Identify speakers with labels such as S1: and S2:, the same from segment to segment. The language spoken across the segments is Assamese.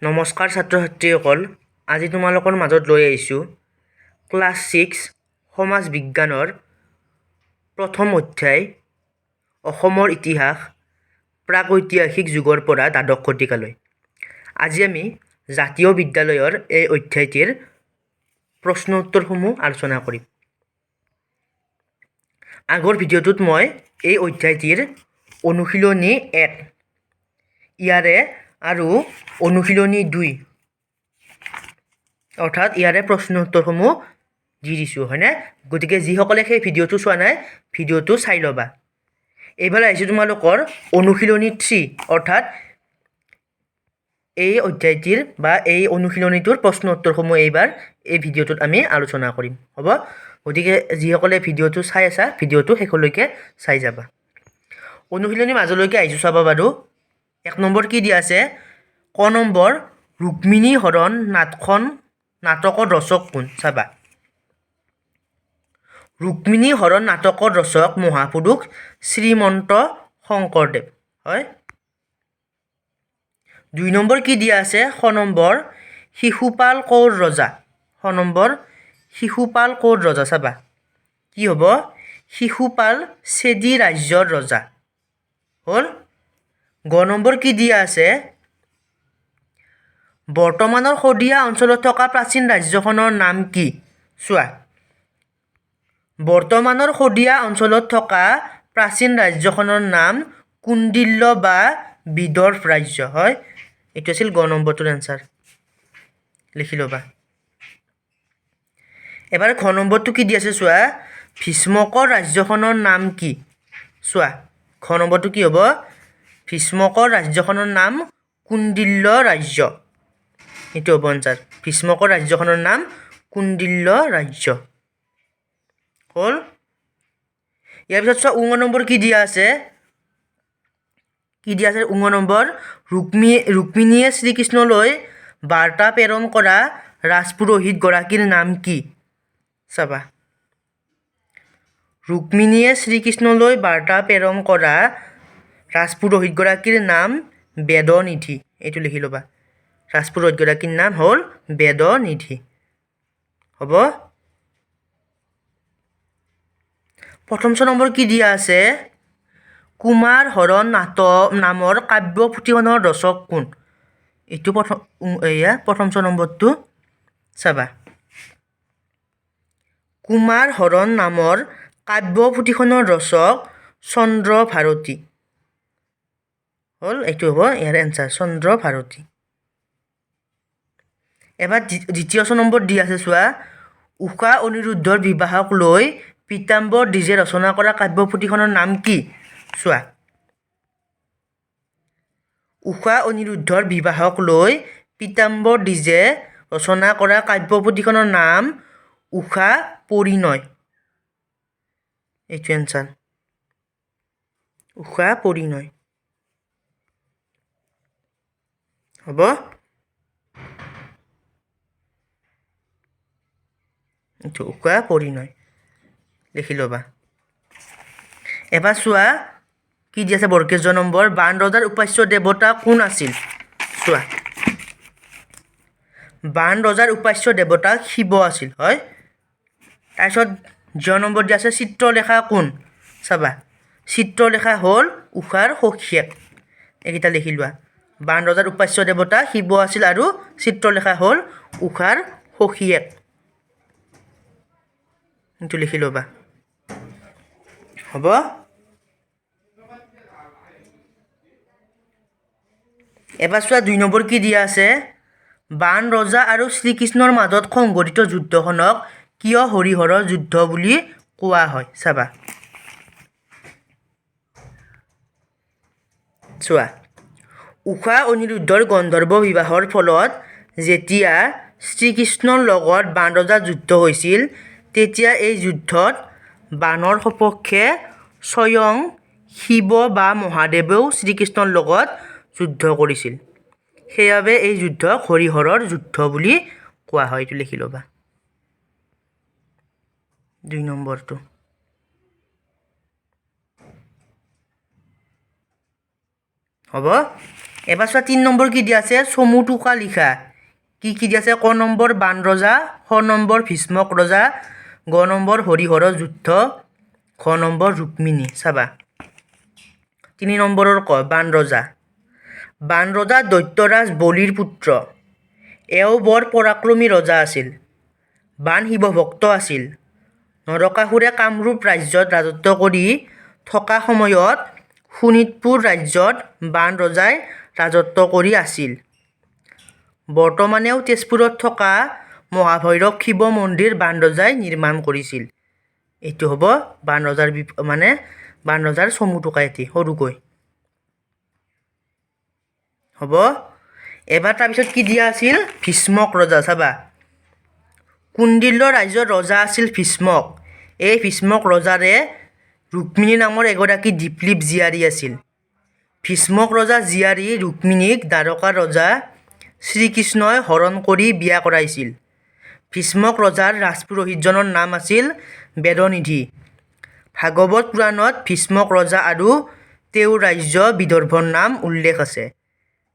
S1: নমস্কাৰ ছাত্ৰ ছাত্ৰীসকল, আজি তোমালোকৰ মাজত লৈ আহিছোঁ ক্লাছ 6 সমাজ বিজ্ঞানৰ প্ৰথম অধ্যায় অসমৰ ইতিহাস প্ৰাগৈতিহাসিক যুগৰ পৰা দ্বাদশ শতিকালৈ। আজি আমি জাতীয় বিদ্যালয়ৰ এই অধ্যায়টিৰ প্ৰশ্ন উত্তৰসমূহ আলোচনা কৰিম। আগৰ ভিডিঅ'টোত মই এই অধ্যায়টিৰ অনুশীলনী 1 ইয়াৰে আৰু অনুশীলনী 2 অৰ্থাৎ ইয়াৰে প্ৰশ্ন উত্তৰসমূহ দি দিছোঁ, হয়নে? গতিকে যিসকলে সেই ভিডিঅ'টো চোৱা নাই, ভিডিঅ'টো চাই ল'বা। এইবাৰ আহিছোঁ তোমালোকৰ অনুশীলনী 3 অৰ্থাৎ এই অধ্যায়টিৰ বা এই অনুশীলনীটোৰ প্ৰশ্ন উত্তৰসমূহ এইবাৰ এই ভিডিঅ'টোত আমি আলোচনা কৰিম, হ'ব? গতিকে যিসকলে ভিডিঅ'টো চাই আছা, ভিডিঅ'টো শেষলৈকে চাই যাবা। অনুশীলনীৰ মাজলৈকে আহিছোঁ, চাবা বাৰু। 1 নম্বৰ কি দিয়া আছে? ক নম্বৰ, ৰুক্মিণী হৰণ নাটখন নাটকৰ ৰচক কোন? চাবা, ৰুক্মিণী হৰণ নাটকৰ ৰচক মহাপুৰুষ শ্ৰীমন্ত শংকৰদেৱ, হয়। 2 নম্বৰ কি দিয়া আছে? খ নম্বৰ, শিশুপাল কৌৰ ৰজা। খ নম্বৰ, শিশুপাল কৌৰ ৰজা। চাবা কি হ'ব? শিশুপাল চেদি ৰাজ্যৰ ৰজা হ'ল। গ নম্বৰ কি দিয়া আছে? বৰ্তমানৰ শদিয়া অঞ্চলত থকা প্ৰাচীন ৰাজ্যখনৰ নাম কি? চোৱা, বৰ্তমানৰ শদিয়া অঞ্চলত থকা প্ৰাচীন ৰাজ্যখনৰ নাম কুণ্ডিল্য বা বিদৰ্ভ ৰাজ্য, হয়। এইটো আছিল গ নম্বৰটোৰ এনচাৰ, লিখি ল'বা। এবাৰ ঘ নম্বৰটো কি দি আছে চোৱা, ভীষ্মকৰ ৰাজ্যখনৰ নাম কি? চোৱা, ঘ নম্বৰটো কি হ'ব? ভীষ্মকৰ ৰাজ্যখনৰ নাম কুণ্ডিল্য ৰাজ্য, এইটো হ'ব এনচাৰ। ভীষ্মকৰ ৰাজ্যখনৰ নাম কুণ্ডিল্য ৰাজ্য হ'ল। ইয়াৰ পিছত চোৱা, উঙ নম্বৰ কি দিয়া আছে? কি দিয়া আছে উঙ নম্বৰ? ৰুক্মিণীয়ে শ্ৰীকৃষ্ণলৈ বাৰ্তা প্ৰেৰণ কৰা ৰাজপুৰোহিত গৰাকীৰ নাম কি? চাবা, ৰুক্মিণীয়ে শ্ৰীকৃষ্ণলৈ বাৰ্তা প্ৰেৰণ কৰা ৰাজপুৰোহিতগৰাকীৰ নাম বেদনিধি, এইটো লিখি ল'বা। ৰাজপুৰোহিতগৰাকীৰ নাম হ'ল বেদনিধি, হ'ব। প্ৰথম ছ নম্বৰ কি দিয়া আছে? কুমাৰ হৰণ নাটক নামৰ কাব্য পুথিখনৰ ৰচক কোন? এইটো প্ৰথম, এয়া প্ৰথম ছ নম্বৰটো চাবা, কুমাৰ হৰণ নামৰ কাব্য পুথিখনৰ ৰচক চন্দ্ৰ ভাৰতী হ'ল। এইটো হ'ব ইয়াৰ এনচাৰ, চন্দ্ৰ ভাৰতী। এবাৰ দ্বিতীয় ছ নম্বৰ দি আছে চোৱা, ঊষা অনিৰুদ্ধৰ বিবাহক লৈ পীতাম্বৰ দ্বিজে ৰচনা কৰা কাব্যপুথিখনৰ নাম কি? চোৱা, ঊষা অনিৰুদ্ধৰ বিবাহক লৈ পীতাম্বৰ দ্বিজে ৰচনা কৰা কাব্যপুথিখনৰ নাম ঊষা পৰিণয়, এইটো এনচাৰ, ঊষা পৰিণয় হ'ব। এইটো ঊষা পৰিণয় লিখি ল'বা। এবাৰ চোৱা কি দি আছে বৰ্গেশ্বৰ নম্বৰ, বাণ ৰজাৰ উপাস্য দেৱতা কোন আছিল? চোৱা, বাণ ৰজাৰ উপাস্য দেৱতা শিৱ আছিল, হয়। তাৰপিছত জ নম্বৰ দি আছে চিত্ৰলেখা কোন? চাবা, চিত্ৰলেখা হ'ল ঊষাৰ সখীয়েক, এইকেইটা লিখি লোৱা। বাণ ৰজাৰ উপাস্য দেৱতা শিৱ আছিল আৰু চিত্ৰলেখা হ'ল ঊষাৰ সখীয়েক, এইটো লিখি ল'বা, হ'ব। এবাৰ চোৱা 2 নম্বৰ কি দিয়া আছে? বাণ ৰজা আৰু শ্ৰীকৃষ্ণৰ মাজত সংঘটিত যুদ্ধখনক কিয় হৰিহৰৰ যুদ্ধ বুলি কোৱা হয়? চাবা, চোৱা, ঊষা অনিৰুদ্ধৰ গন্ধৰ্ব বিবাহৰ ফলত যেতিয়া শ্ৰীকৃষ্ণৰ লগত বাণ ৰজাৰ যুদ্ধ হৈছিল, তেতিয়া এই যুদ্ধত বাণৰ সপক্ষে স্বয়ং শিৱ বা মহাদেৱেও শ্ৰীকৃষ্ণৰ লগত যুদ্ধ কৰিছিল, সেইবাবে এই যুদ্ধক হৰিহৰৰ যুদ্ধ বুলি কোৱা হয়। এইটো লিখি ল'বা, 2 নম্বৰটো। হ'ব। এবাৰ চোৱা 3 নম্বৰ কি দিয়া আছে, চমু টোকা লিখা। কি কি দিয়া আছে, ক নম্বৰ বাণ ৰজা, খ নম্বৰ ভীষ্মক ৰজা, গ নম্বৰ হৰিহৰ যুদ্ধ, ঘ নম্বৰ ৰুক্মিণী। চাবা 3 নম্বৰৰ ক বাণ ৰজা। বাণ ৰজা দৈত্যৰাজ বলিৰ পুত্ৰ। এওঁ বৰ পৰাক্ৰমী ৰজা আছিল। বাণ শিৱভক্ত আছিল। নৰকাসুৰে কামৰূপ ৰাজ্যত ৰাজত্ব কৰি থকা সময়ত শোণিতপুৰ ৰাজ্যত বাণ ৰজাই ৰাজত্ব কৰি আছিল। বৰ্তমানেও তেজপুৰত থকা মহাভৈৰৱ শিৱ মন্দিৰ বাণ ৰজাই নিৰ্মাণ কৰিছিল। এইটো হ'ব বাণ ৰজাৰ মানে বাণ ৰজাৰ চমু টোকা এটি সৰুকৈ হ'ব। এবাৰ তাৰপিছত কি দিয়া আছিল, ভীষ্মক ৰজা। চাবা কুণ্ডিল্য ৰাজ্যৰ ৰজা আছিল ভীষ্মক। এই ভীষ্মক ৰজাৰে ৰুক্মিণী নামৰ এগৰাকী দীপলিপ জীয়াৰী আছিল। ভীষ্মক ৰজা জীয়াৰী ৰুক্মিণীক দ্বাৰকাৰ ৰজা শ্ৰীকৃষ্ণই হৰণ কৰি বিয়া কৰাইছিল। ভীষ্মক ৰজাৰ ৰাজপুৰোহিতজনৰ নাম আছিল বেদনিধি। ভাগৱত পুৰাণত ভীষ্মক ৰজা আৰু তেওঁৰ ৰাজ্য বিদৰ্ভৰ নাম উল্লেখ আছে।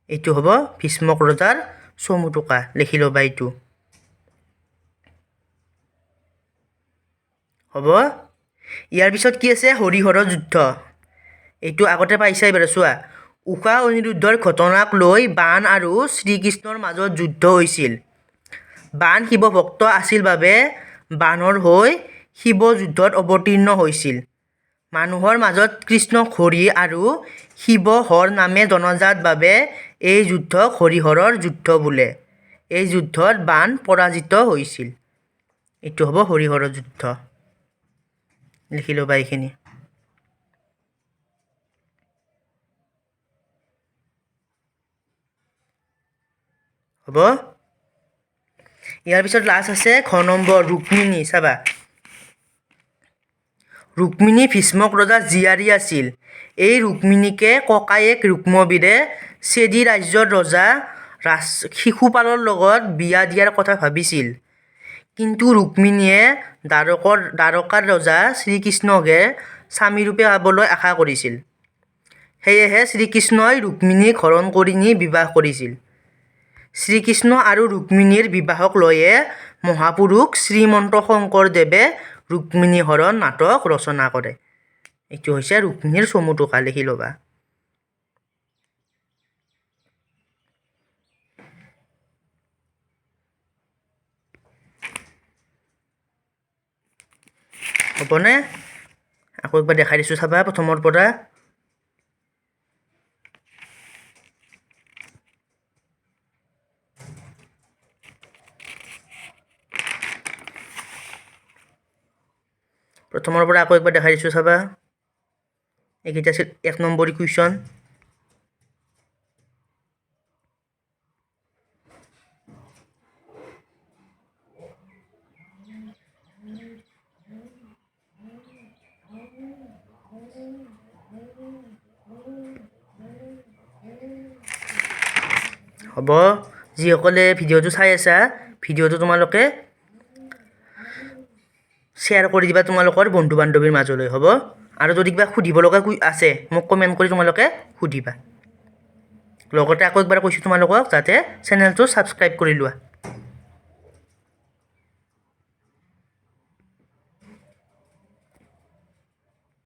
S1: এইটো হ'ব ভীষ্মক ৰজাৰ চমু টোকা, লিখি ল'বা এইটো হ'ব। ইয়াৰ পিছত কি আছে, হৰিহৰ যুদ্ধ। এইটো আগতে পাইছাই বাৰু। চোৱা ঊষা অনিৰুদ্ধৰ ঘটনাক লৈ বাণ আৰু শ্ৰীকৃষ্ণৰ মাজত যুদ্ধ হৈছিল। বাণ শিৱভক্ত আছিল বাবে বাণৰ হৈ শিৱ যুদ্ধত অৱতীৰ্ণ হৈছিল। মানুহৰ মাজত কৃষ্ণক হৰি আৰু শিৱ হৰ নামে জনাজাত বাবে এই যুদ্ধক হৰিহৰৰ যুদ্ধ বোলে। এই যুদ্ধত বাণ পৰাজিত হৈছিল। এইটো হ'ব হৰিহৰৰ যুদ্ধ, লিখি ল'বা এইখিনি। হ'ব। ইয়াৰ পিছত লাষ্ট আছে ঘ নম্বৰ ৰুক্মিণী। চাবা ৰুক্মিণী ভীষ্মক ৰজা জীয়াৰী আছিল। এই ৰুক্মিণীকে ককায়েক ৰুক্মবীৰে চেদি ৰাজ্যৰ ৰজা শিশুপালৰ লগত বিয়া দিয়াৰ কথা ভাবিছিল। কিন্তু ৰুক্মিণীয়ে দ্বাৰকাৰ ৰজা শ্ৰীকৃষ্ণকহে স্বামীৰূপে পাবলৈ আশা কৰিছিল। সেয়েহে শ্ৰীকৃষ্ণই ৰুক্মিণীক হৰণ কৰি নি বিবাহ কৰিছিল। শ্ৰীকৃষ্ণ আৰু ৰুক্মিণীৰ বিবাহক লৈয়ে মহাপুৰুষ শ্ৰীমন্ত শংকৰদেৱে ৰুক্মিণী হৰণ নাটক ৰচনা কৰে। এইটো হৈছে ৰুক্মিণীৰ চমু টোকা, লিখি ল'বা। হ'বনে? আকৌ একবাৰ দেখাই দিছোঁ, চাবা প্ৰথমৰ পৰা। প্ৰথমৰ পৰা আকৌ একবাৰ দেখাই দিছোঁ, চাবা। এইকেইটা আছিল 1 নম্বৰ কুৱেশ্যন। হ'ব। যিসকলে ভিডিঅ'টো চাই আছা, ভিডিঅ'টো তোমালোকে শ্বেয়াৰ কৰি দিবা তোমালোকৰ বন্ধু বান্ধৱীৰ মাজলৈ, হ'ব। আৰু যদি কিবা সুধিব লগা আছে মোক কমেণ্ট কৰি তোমালোকে সুধিবা। লগতে আকৌ একবাৰ কৈছোঁ তোমালোকক যাতে চেনেলটো ছাবস্ক্ৰাইব কৰি লোৱা।